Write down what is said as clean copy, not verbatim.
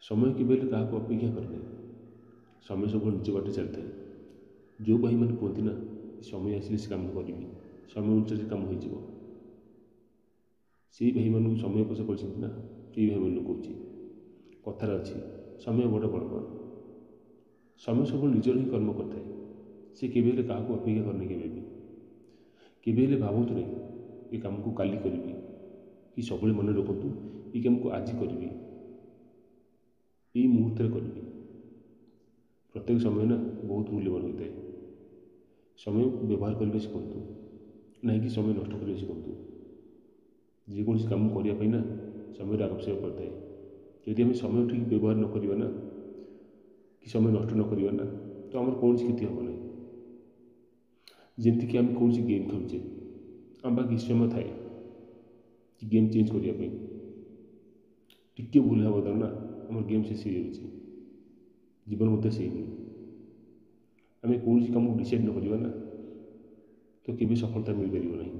ସମୟ କେବେ ହେଲେ କାହାକୁ ଅପେକ୍ଷା କରେ ନାହିଁ। ସମୟ ସବୁବେଳେ ନିଜ ବାଟରେ ଚାଲିଥାଏ। ଯେଉଁ ଭାଇମାନେ କୁହନ୍ତି ନା, ସମୟ ଆସିଲେ ସେ କାମ କରିବି, ସମୟ ଅନୁସାରେ ସେ କାମ ହୋଇଯିବ, ସେଇ ଭାଇମାନଙ୍କୁ ସମୟ ପଛରେ ପଡ଼ିଛନ୍ତି ନା, ସେଇ ଭାଇମାନଙ୍କୁ କହୁଛି, କଥାରେ ଅଛି ସମୟ ବଡ଼ ବଳବାନ। ସମୟ ସବୁବେଳେ ନିଜର ହିଁ କର୍ମ କରିଥାଏ। ସେ କେବେ ହେଲେ କାହାକୁ ଅପେକ୍ଷା କରେନି। କେବେ ବି କେବେ ହେଲେ ଭାବନ୍ତୁ ନାହିଁ ଏ କାମକୁ କାଲି କରିବି, କି ସବୁବେଳେ ମନେ ରଖନ୍ତୁ ଏ କାମକୁ ଆଜି କରିବି, ଏଇ ମୁହୂର୍ତ୍ତରେ କରିବି। ପ୍ରତ୍ୟେକ ସମୟ ନା ବହୁତ ମୂଲ୍ୟବାନ ହୋଇଥାଏ। ସମୟ ବ୍ୟବହାର କରିବା ଶିଖନ୍ତୁ, ନାହିଁକି ସମୟ ନଷ୍ଟ କରିବା ଶିଖନ୍ତୁ। ଯେକୌଣସି କାମ କରିବା ପାଇଁ ନା ସମୟର ଆବଶ୍ୟକ ପଡ଼ିଥାଏ। ଯଦି ଆମେ ସମୟ ଠିକ୍ ବ୍ୟବହାର ନ କରିବା ନା, କି ସମୟ ନଷ୍ଟ ନ କରିବା ନା, ତ ଆମର କୌଣସି କ୍ଷତି ହେବ ନାହିଁ। ଯେମିତିକି ଆମେ କୌଣସି ଗେମ୍ ଖେଳୁଛେ, ଆମ ପାଖେ କିଛି ସମୟ ଥାଏ ଗେମ୍ ଚେଞ୍ଜ କରିବା ପାଇଁ। ଟିକିଏ ଭୁଲ ହେବା ଦ୍ୱାରା ନା ଆମର ଗେମ୍ ଶେଷ ହେଇଯାଉଛି। ଜୀବନ ମଧ୍ୟ ସେଇଭଳି। ଆମେ କୌଣସି କାମକୁ ଡିସାଇଡ଼୍ ନ କରିବା ନା, ତ କେବେ ସଫଳତା ମିଳିପାରିବ ନାହିଁ।